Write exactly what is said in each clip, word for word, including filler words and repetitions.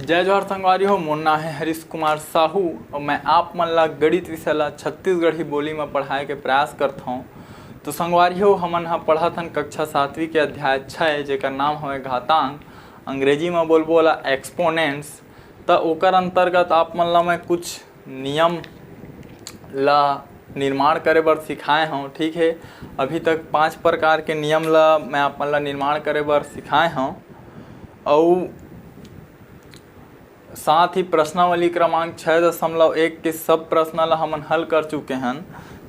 जय जोहार संगवारी हो, मोर नाम है हरीश कुमार साहू और मैं आप मन ला गणित विषय ला छत्तीसगढ़ी बोली में पढ़ाए के प्रयास करत हौं। तो संगवारी हो, हमन ह पढ़त हन कक्षा सातवीं के अध्याय छः, जेकर नाम हवे घातांक, अंग्रेजी में बोलबो ओला एक्सपोनेंट्स। त ओकर अंतर्गत आप मन ला मैं कुछ नियम ला निर्माण करे बर सिखाए हौं, ठीक है। अभी तक पांच प्रकार के नियम ला मैं आप मन ला निर्माण करे बर सिखाए हौं। अउ साथ ही प्रश्नावली क्रमांक छः दशमलव एक के सब प्रश्न ला हमन हल कर चुके हन।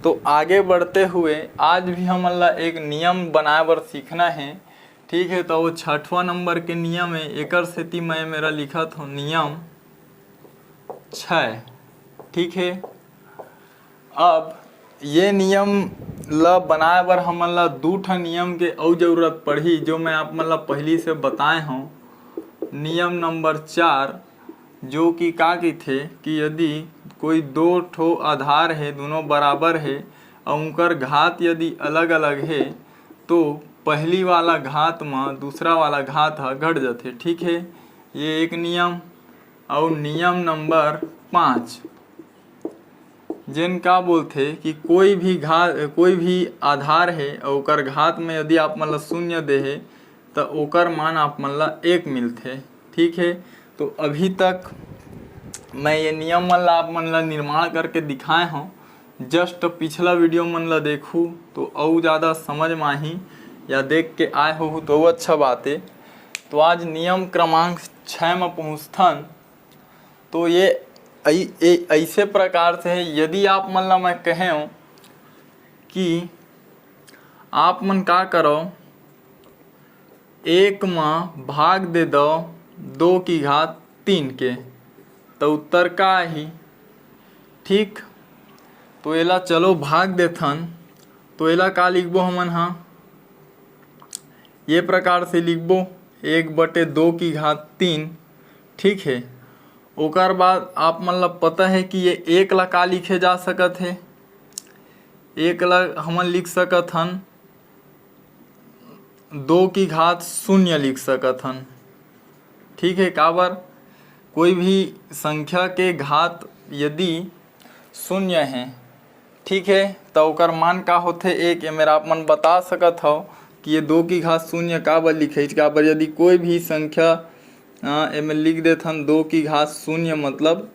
तो आगे बढ़ते हुए आज भी हमन ला एक नियम बनाए बर सीखना है, ठीक है। तो वो छठवां नंबर के नियम है, एकर सेती मैं मेरा लिखत हौं नियम छः, ठीक है। अब ये नियम ला बनाए बर हमन ला दू ठा नियम के अउ जरूरत पड़ही, जो मैं आप मन ला पहिली से बताए हौं। नियम नंबर चार, जो कि का कहिथे कि यदि कोई दो ठो आधार है, दोनों बराबर है, अउ उनकर घात यदि अलग-अलग है, तो पहली वाला घात म दूसरा वाला घात ह घट जथे, ठीक है। ये एक नियम। अउ नियम नंबर पाँच, जेन का बोलथे कि कोई भी घात, कोई भी आधार है अउ ओकर घात में यदि आप मन ला शून्य दे हे, त ओकर मान आप मन ला एक मिलथे, ठीक है। तो अभी तक मैं ये नियम मन ला आप मन ला निर्माण करके दिखाए हौं। Just पिछला video मन ला देखहू तो अउ ज़्यादा समझ में आही, या देख के आए होहू तो अउ अच्छा बात है। तो आज नियम क्रमांक छः में पहुँचथन। तो ये ऐ-, ऐ-, ऐसे प्रकार से है। यदि आप मन ला मैं कहें कि आप मन का करो, एक म भाग दे दो दो की घात तीन के, तो उत्तर का आही? ठीक, तो एला चलो भाग देथन। तो एला का लिखबो हमन हा? ये प्रकार से लिखबो, एक बटे दो की घात तीन, ठीक है। ओकर बाद आप मन ला पता है कि ये एक ला का लिखे जा सकत है, एक ला हमन लिख सकत हन दो की घात शून्य लिख सकत हन, ठीक है। काबर, कोई भी संख्या के घात यदि शून्य है, ठीक है, तो ओकर मान का होथे? एक। एमेर आप मन बता सकत हव कि ये दो की घात शून्य काबर लिखे, काबर यदि कोई भी संख्या, अ, एमे लिख देथन दो की घात शून्य मतलब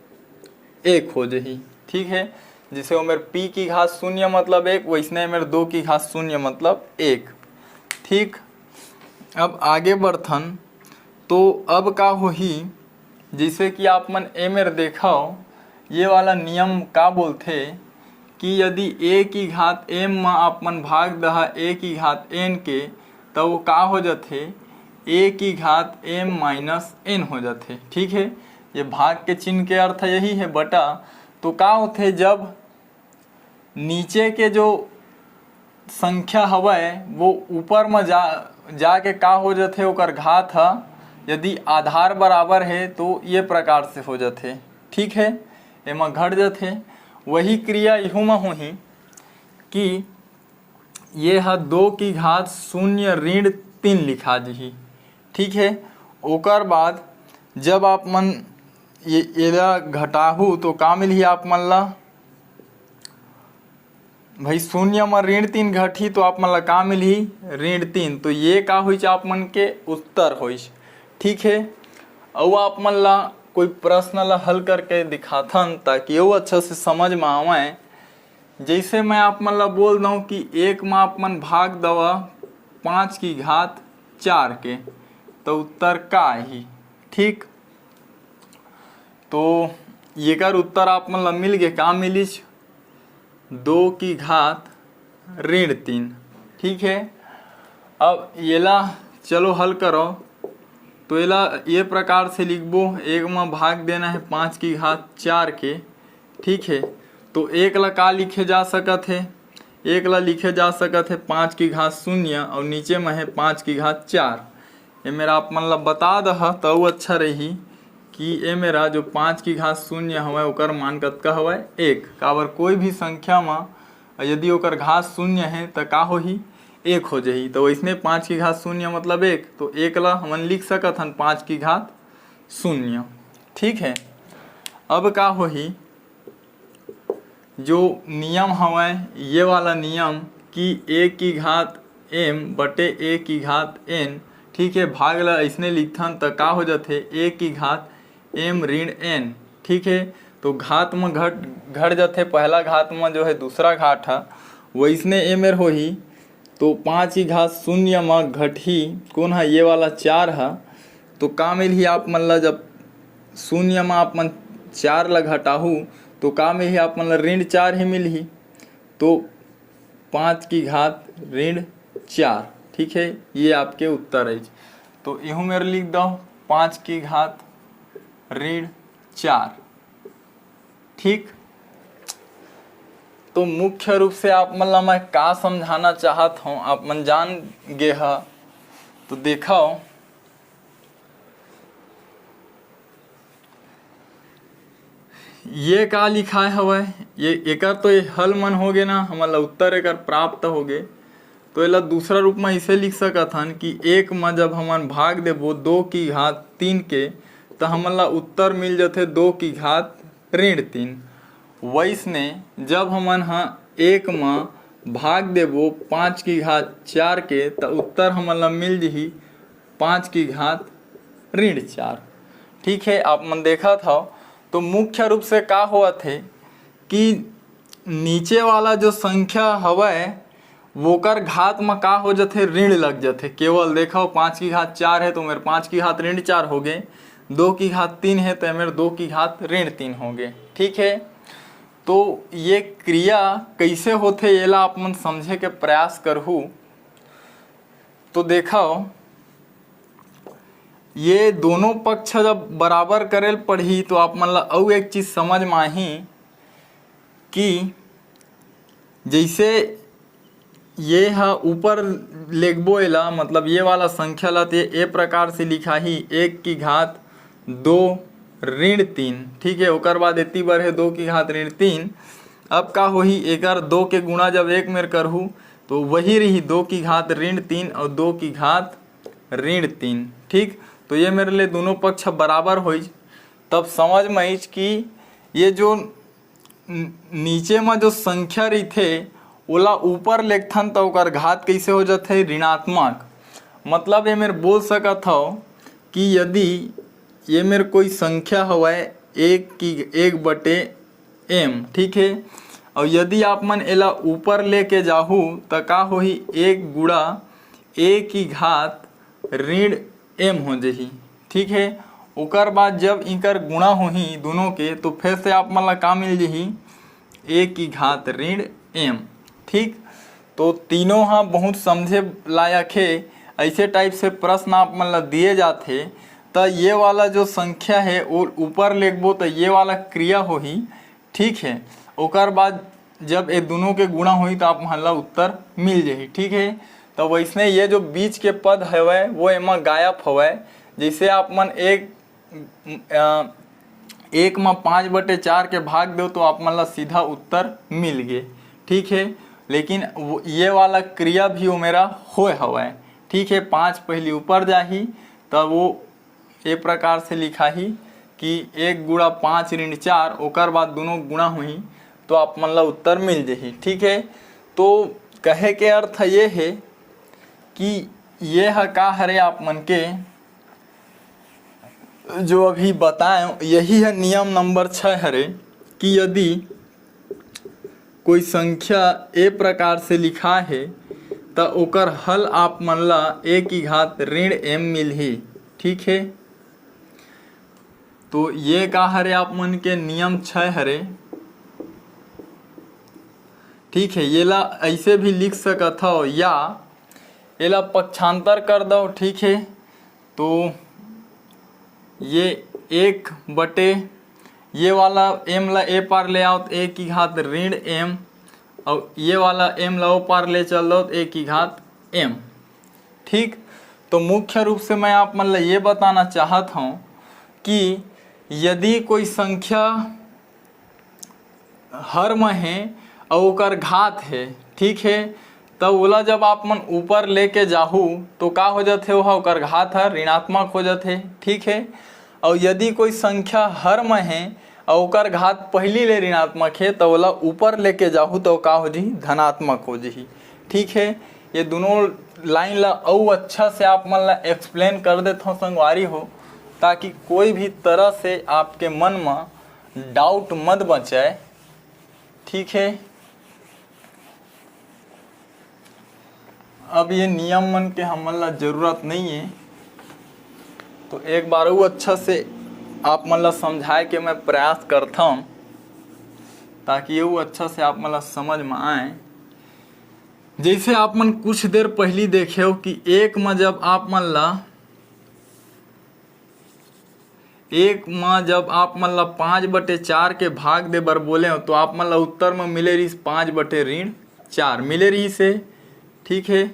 एक हो जही, ठीक है। जैसे ओमेर पी की घात शून्य मतलब एक, वैसने एमेर दो की घात शून्य मतलब एक, ठीक। अब आगे बढ़थन, तो अब का होही, जैसे कि आप मन एमेर देखव, ये वाला नियम का बोलथे कि यदि ए की घात एम म आप मन भाग दहा ए की घात एन के, त वो का हो जाथे? ए की घात एम माइनस एन हो जाथे, ठीक है। ये भाग के चिन्ह के अर्थ यही है, बटा। तो का होथे, जब नीचे के जो संख्या हवय वो ऊपर म जा, जाके का हो जाथे, ओकर घात ह यदि आधार बराबर है तो ये प्रकार से हो जाथे, ठीक है, एमा घट जाथे। वही क्रिया इहू म होही कि ये ह दो की घात शून्य ऋण तीन लिखा जही, ठीक है। ओकर बाद जब आप मन ये एला घटाहू तो का मिलही आप मन ला? भाई, शून्य म ऋण तीन घटही तो आप मन ला का मिलही? ऋण तीन। तो ये का होइस? आप मन के उत्तर होइस, ठीक है। अउ आप मन ला कोई प्रश्न ला हल करके दिखाथन ताकि वो अच्छा से समझ में आवय। जैसे मैं आप मन ला बोल दऊं कि एक म आप मन भाग दवा पाँच की घात चार के, तो उत्तर का आही? ठीक, तो येकर उत्तर आप मन ला मिल गे, का मिलिस? दो की घात ऋण तीन। ठीक है, अब येला चलो हल करो। तो एला ये प्रकार से लिखबो, एक म भाग देना है पाँच की घात चार के। ठीक है, तो एक ला का लिखे जा सकत है? एक ला लिखे जा सकत है पाँच की घात शून्य और नीचे में है पाँच की घात चार। ये मेरा आप मन ला बता दह त अउ अच्छा रही कि ए मेरा जो पाँच की घात शून्य हवय ओकर मान कतका हवय? एक। काबर कोई भी संख्या म यदि ओकर घात शून्य हे त का होही? एक हो जही। तो वैसने पाँच की घात शून्य मतलब एक, तो एक ला हमन लिख सकत हन पाँच की घात शून्य। ठीक है, अब का होही, जो नियम हवय, ये वाला नियम कि ए की घात एम बटे ए की घात एन, ठीक है, भाग ला अइसने लिखथन त का हो जाथे, ए की घात एम ऋण एन, ठीक है। तो घात म घट घट जाथे, पहला घात म जो है दूसरा घात ह, वइसने ए मेर होही। तो पाँच की घात शून्य म घटही कोन ह, ये वाला चार ह। तो का मिलही आप मन ला, जब शून्य म आप मन चार ला घटाहू तो का मिलही आप मन ला, ऋण चार ही मिलही। तो पाँच की घात ऋण चार, ठीक है, ये आपके उत्तर है। तो इहू मेर लिख दो, पाँच की घात ऋण चार। ठीक, तो मुख्य रूप से आप मन ला मैं का समझाना चाहत हूँ, आप मन जान गे ह। तो देखो, ये का लिखाय हवय, ये एकर तो ये हल मन होगे ना, हमन ला उत्तर एकर प्राप्त होगे। तो एला दूसरा रूप में इसे लिख सकत हन कि एक म जब हमन भाग देबो दो की घात तीन के, त हमन ला उत्तर मिल जथे दो की घात ऋण तीन। वइसने जब हमन ह एक म भाग देबो पाँच की घात चार के, त उत्तर हमन ला मिल जही पाँच की घात ऋण चार। ठीक है, आप मन देखत हव, तो मुख्य रूप से का होवत हे कि नीचे वाला जो संख्या हवय, वोकर घात म का हो जथे, ऋण लग जथे। केवल देखव, पाँच की घात चार है तो मेर पाँच की घात ऋण चार हो गे, दो की घात तीन है तो मेर दो की घात ऋण तीन हो गे। ठीक है, तो ये क्रिया कइसे होथे, एला आप मन समझे के प्रयास करहू। तो देखव, ये दोनों पक्ष जब बराबर करे ल पड़ही तो आप मन ला अउ एक चीज समझ म आही कि जइसे ये ह ऊपर लेगबो एला, मतलब ये वाला संख्या ला, ते ए प्रकार से लिखाही, एक की घात दो ऋण तीन। ठीक है, ओकर बाद एती बर है दो की घात ऋण तीन। अब का होही, एकर दो के गुणा जब एक मेर करहू तो वही रही दो की घात ऋण तीन और दो की घात ऋण तीन। ठीक, तो ये मेरे लिए दोनों पक्ष बराबर होइज। तब समझ में आइज कि ये जो न-, नीचे में जो संख्या रहिथे, ओला ऊपर लेखथन त ओकर घात कइसे हो जाथे, ऋणात्मक। मतलब ये मेर बोल सकत हव कि यदि ये मेर कोई संख्या हवय एक की, एक बटे एम, ठीक है, और यदि आप मन एला ऊपर लेके जाहू त का होही, एक गुणा ए की घात ऋण एम हो जही। ठीक है, ओकर बाद जब इकर गुणा होही दोनों के, तो फिर से आप मन ला का मिल जही, ए की घात ऋण एम। ठीक, तो तीनों ह बहुत समझे लायक हे। ऐसे टाइप से प्रश्न आप मन ला दिए जाथे, त ये वाला जो संख्या है वो ऊपर लेखबो त ये वाला क्रिया होही। ठीक है, ओकर बाद जब ये दोनों के गुणा होही तो आप मन ला उत्तर मिल जाही। ठीक है, तो वैसने ये जो बीच के पद हवय वो एमा गायब हवय। जैसे आप मन एक अ, एक म पाँच बटे चार के भाग दो तो आप मन ला सीधा उत्तर मिल गे। ठीक है, लेकिन वो, ये वाला क्रिया भी वो मेरा होय हवय। ठीक है, पाँच पहली ऊपर जाही, तब वो ए प्रकार से लिखाही कि एक गुणा पाँच ऋण चार, ओकर बाद दोनों गुणा होही तो आप मन ला उत्तर मिल जही। ठीक है, तो कहे के अर्थ ये है कि ये ह का हरे, आप मन के जो अभी बताए, यही है नियम नंबर छः हरे कि यदि कोई संख्या ए प्रकार से लिखा है, त ओकर हल आप मन ला ए की घात ऋण एम मिलही। ठीक है, तो ये का हरे, आप मन के नियम छः हरे। ठीक है, ये ला ऐसे भी लिख सकत हव या ये ला पक्षांतर कर दो। ठीक है, तो ये एक बटे ये वाला एम ला ए पार ले आओ तो ए की घात ऋण एम, और ये वाला एम ला ओ पार ले चल दो तो ए की घात एम। ठीक, तो मुख्य रूप से मैं आप मन ला ये बताना चाहत हूँ कि यदि कोई संख्या हर म हे अउ ओकर घात हे, ठीक हे, त ओला जब आप मन ऊपर लेके जाहू तो का हो जाथे, ओहा ओकर घात ह ऋणात्मक हो जाथे। ठीक हे, अउ यदि कोई संख्या हर म हे अउ ओकर घात पहिली ले ऋणात्मक हे, त ओला ऊपर लेके जाहू त का हो जही? धनात्मक हो जही। ठीक है, ये दोनों लाइन ला अउ अच्छा से आप मन ला एक्सप्लेन कर देथव संगवारी हो, ताकि कोई भी तरह से आपके मन म डाउट मत बचे। ठीक है, अब ये नियम मन के हमन ला जरूरत नहीं है, तो एक बार अउ अच्छा से आप मन ला समझाए के मैं प्रयास करथव, ताकि ये अच्छा से आप मन ला समझ में आए। जैसे आप मन कुछ देर पहली देखेव कि एक म जब आप मन ला एक म जब आप मन ला पाँच बटे चार के भाग दे बर बोले हो, तो आप मन ला उत्तर म मिले रहिस पाँच बटे ऋण चार मिले रहिस हे। ठीक है,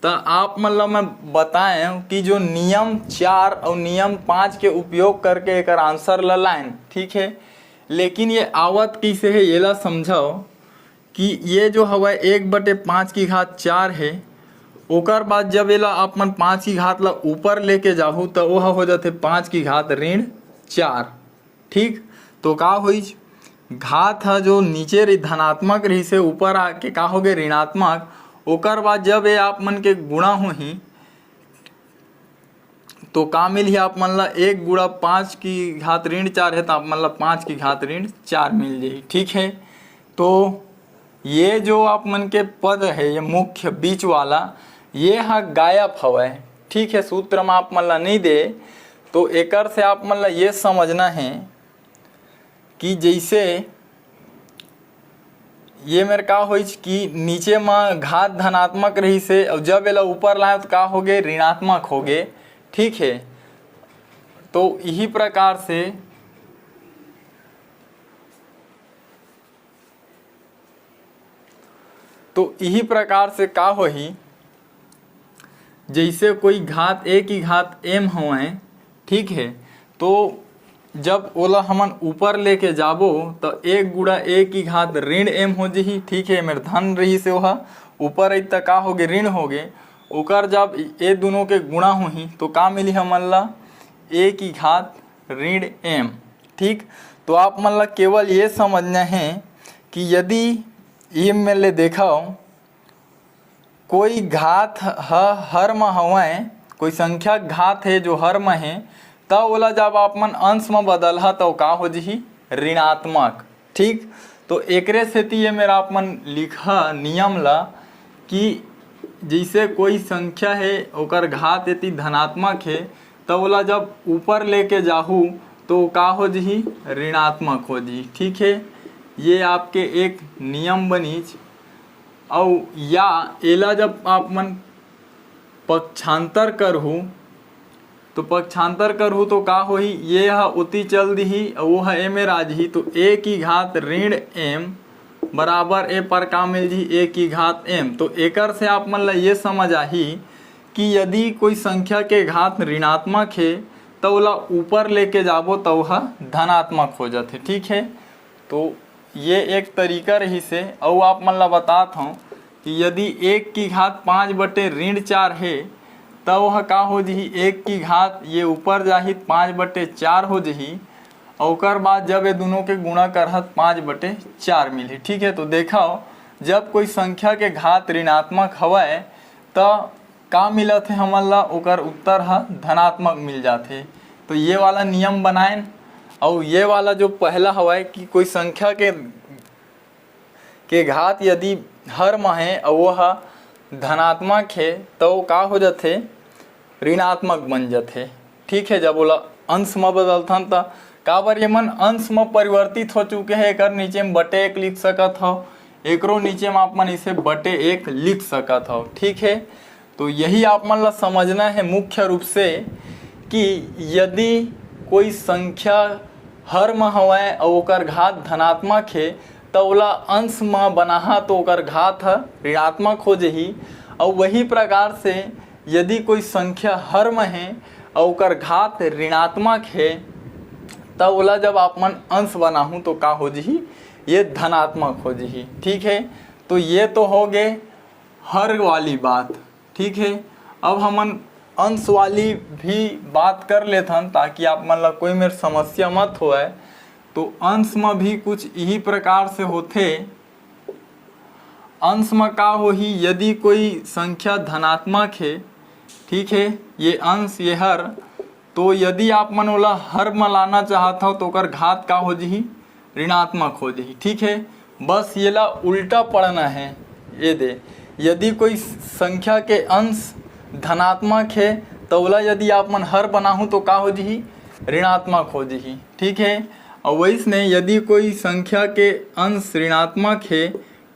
त आप मन ला मैं बताएं कि जो नियम चार अउ नियम पाँच के उपयोग करके एकर आंसर ला लाएन। ठीक है, लेकिन ये आवत कइसे हे, येला समझव कि ये जो हवय एक बटे पाँच की घात चार हे, ओकर बाद जब एला आप मन पाँच की घात ला ऊपर लेके जाहू, त ओह हो जाथे पाँच की घात ऋण चार। ठीक, तो का होइस, घात ह जो नीचे रही धनात्मक रहिस हे, ऊपर आके का होगे? ऋणात्मक। ओकर बाद जब ये आप मन के गुणा होही, तो का मिलही आप मन ला? एक गुणा पाँच की घात ऋण चार है, तो आप मन ला पाँच की घात ऋण चार मिल जाही। ठीक है, तो ये जो आप मन के पद है, ये मुख्य बीच वाला, ये ह गायब हवय। ठीक है, सूत्र में आप मन ला नहीं दे, तो एकर से आप मन ला ये समझना है कि जैसे ये मेर का होइस कि नीचे म घात धनात्मक रहिस हे, अउ जब एला ऊपर लाए तो का होगे? ऋणात्मक होगे। ठीक है, तो इही प्रकार से, तो इही प्रकार से का होही, जैसे कोई घात ए की घात एम हवय, ठीक है, तो जब ओला हमन ऊपर लेके जाबो, त एक गुणा ए की घात ऋण एम हो जही। ठीक है, मेर धन रहिस हे, ओहा ऊपर आई त का होगे? ऋण होगे। ओकर जब ए दोनों के गुणा होही, तो का मिली हमन ला? ए की घात ऋण एम। ठीक, तो आप मन ला केवल ये समझना है कि यदि एम में ले देखव, कोई घात ह हर म हवय, कोई संख्या घात हे जो हर म हे, त ओला जब आप मन अंश म बदलहा, त का हो जही? ऋणात्मक। ठीक, तो एकरे सेती ये मेर आप मन लिखा नियम ला कि जैसे कोई संख्या हे, ओकर घात यदि धनात्मक हे, त ओला जब ऊपर लेके जाहू, तो का हो जही? ऋणात्मक हो जही। ठीक है, ये आपके एक नियम बनीच। अउ या एला जब आप मन पक्षांतर करहू, तो पक्षांतर करहू तो का होही? ये ह ओती चल दिही अउ वो ह एमे राजही, तो ए की घात ऋण एम बराबर ए पर का मिल जही? ए की घात एम। तो एकर से आप मन ला ये समझ आही कि यदि कोई संख्या के घात ऋणात्मक हे, त ओला ऊपर लेके जाबो, त ओह धनात्मक हो जाथे। ठीक है, तो ये एक तरीका रहिस हे। अउ आप मन ला बतात हौं कि यदि एक की घात पाँच बटे ऋण चार हे, त ओह का हो जही? एक की घात ये ऊपर जाही, पाँच बटे चार हो जही, अउ ओकर बाद जब ये दोनों के गुणा करहत, पाँच बटे चार मिलही। ठीक है, तो देखव, जब कोई संख्या के घात ऋणात्मक हवय, त का मिलत हे हमन ला? ओकर उत्तर ह धनात्मक मिल जाथे। तो ये वाला नियम बनाएन। अउ ये वाला जो पहला हवय कि कोई संख्या के, के घात यदि हर म हे अउ वो ह धनात्मक हे, तो का हो जाथे? ऋणात्मक बन जाथे। ठीक है, जब ओला अंश म बदलथन, त काबर ये मन अंश म परिवर्तित हो चुके हे, एकर नीचे म बटे एक लिख सकत हव, एकरो नीचे म आप मन इसे बटे एक लिख सकत हव। ठीक है, तो यही आप मन ला समझना है मुख्य रूप से कि यदि कोई संख्या हर म हवय अउ ओकर घात धनात्मक हे, त ओला अंश म बनाहा, तो ओकर घात ह ऋणात्मक हो जही। अउ वही प्रकार से यदि कोई संख्या हर म हे अउ ओकर घात ऋणात्मक हे, त ओला जब आप मन अंश बनाहू, तो का हो जही? ये धनात्मक हो जही। ठीक है, तो ये तो हो गे हर वाली बात। ठीक है, अब हमन अंश वाली भी बात कर लेथन, ताकि आप मन ला कोई मेर समस्या मत होवय। तो अंश म भी कुछ इही प्रकार से होथे। अंश म का होही, यदि कोई संख्या धनात्मक हे, ठीक हे, ये अंश, ये हर, तो यदि आप मन ओला हर म लाना चाहत हव, तो ओकर घात का हो जही? ऋणात्मक हो जही, ठीक हे। बस येला उल्टा पढ़ना हे। ये दे, यदि कोई संख्या के अंश धनात्मक हे, तो ओला यदि आप मन हर बनाहू, तो का हो जही? ऋणात्मक हो जही, ठीक हे। और वैसने यदि कोई संख्या के अंश ऋणात्मक हे,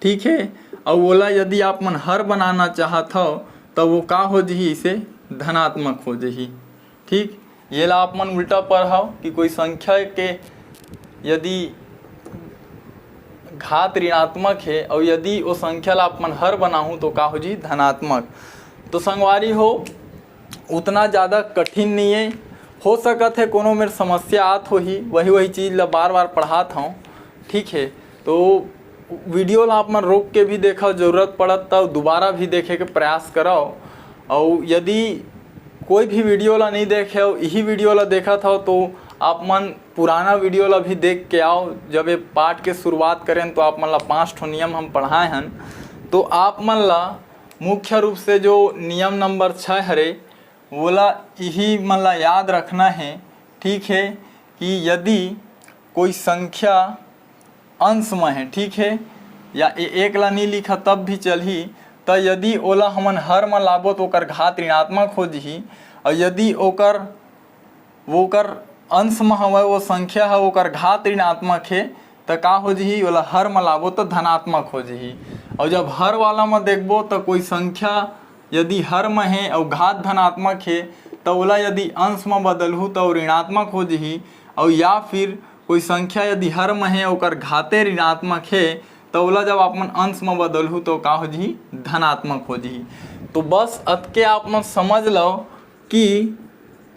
ठीक हे, और ओला यदि आप मन हर बनाना चाहत हव, तो वो का हो जही? इसे धनात्मक हो जही, ठीक। येला आप मन उल्टा पढ़व कि कोई संख्या के यदि घात ऋणात्मक हे और यदि वो संख्या ला आप मन हर बनाहू, तो का हो जही? धनात्मक। तो संगवारी हो, उतना ज़्यादा कठिन नहीं है। हो सकत है कोनो मेर समस्या आत होही, वही वही चीज़ ला बार बार पढ़ात हूँ, ठीक है। तो वीडियो ला आप मन रोक के भी देखव, जरूरत पड़त तब दोबारा भी देखे के प्रयास करव। और यदि कोई भी वीडियो ला नहीं देखे हो, यही वीडियो ला देखत हो, तो आप मन पुराना वीडियो ला भी देख के आओ। जब ये पाठ के शुरुआत करें, तो आप मन ला पाँच ठो नियम हम पढ़ाए हन। तो आप मन ला मुख्य रूप से जो नियम नंबर छः हरे, वोला यही मन ला याद रखना है, ठीक है, कि यदि कोई संख्या अंश में है, ठीक है, या ए-, एक ला नहीं लिखा तब भी चलही, त यदि ओला हमन हर में लाबो, तो ओकर घात ऋणात्मक हो जही, और यदि ओकर, वो ओकर अंश में हवय, वो संख्या है, ओकर घात ऋणात्मक है, त का हो जही? ओला हर में लाबो, त धनात्मक हो जही। और जब हर वाला में देखबो, त कोई संख्या यदि हर में है और घात धनात्मक है, त ओला यदि अंश में बदलहू, त वो ऋणात्मक हो जही। और या फिर कोई संख्या यदि हर में है, ओकर घाते ऋणात्मक है, त ओला जब अपन अंश में बदलहू, तो का हो जही? धनात्मक हो जही। तो बस अतके आप मन समझ लो कि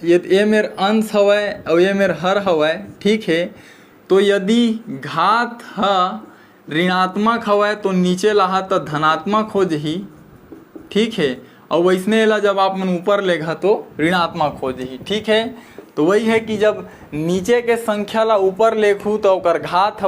ये, ये मेर अंश हवय और ये मेर हर हवय, ठीक है। तो यदि घात ह ऋणात्मक हवय, तो नीचे लाहा त धनात्मक हो जही, ठीक है। और वैसने एला जब आप मन ऊपर लेघा, तो ऋणात्मक हो जही, ठीक है। तो वही है कि जब नीचे के संख्या ला ऊपर लेखू, तो ओकर घात ह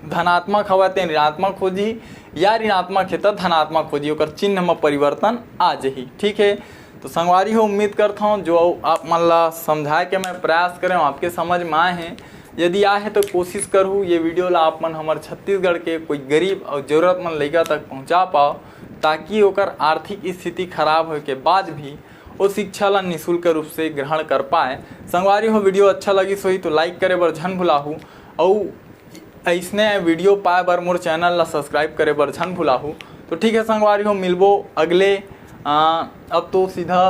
धनात्मक हवय, तेन ऋणात्मक हो जही, या ऋणात्मक है, तो धनात्मक हो जही, ओकर चिन्ह में परिवर्तन आ जही, ठीक है। तो संगवारी हो, उम्मीद करता हूँ, जो आप मन ला समझाए के मैं प्रयास करें, आपके समझ में आए हैं। यदि आए हैं, तो कोशिश करहू, ये वीडियो ला आप मन हमर छत्तीसगढ़ के कोई गरीब और जरूरतमंद लइका तक पहुँचा पाओ, ताकि ओकर आर्थिक स्थिति खराब होए के बाद भी वो शिक्षा ला निशुल्क रूप से ग्रहण कर पाए। संगवारी हो, वीडियो अच्छा लगिस होही, तो लाइक करे बर झन भुलाहू, और ऐसने वीडियो पाए बर मोर चैनल ला सब्सक्राइब करे बर झन भुलाहू। तो ठीक है संगवारी हो, मिलबो अगले, आ, अब तो सीधा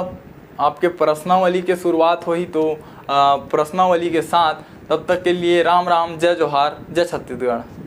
आपके प्रश्नावली के शुरुआत होही, तो, आ, प्रश्नावली के साथ। तब तक के लिए राम राम, जय जोहार, जय छत्तीसगढ़।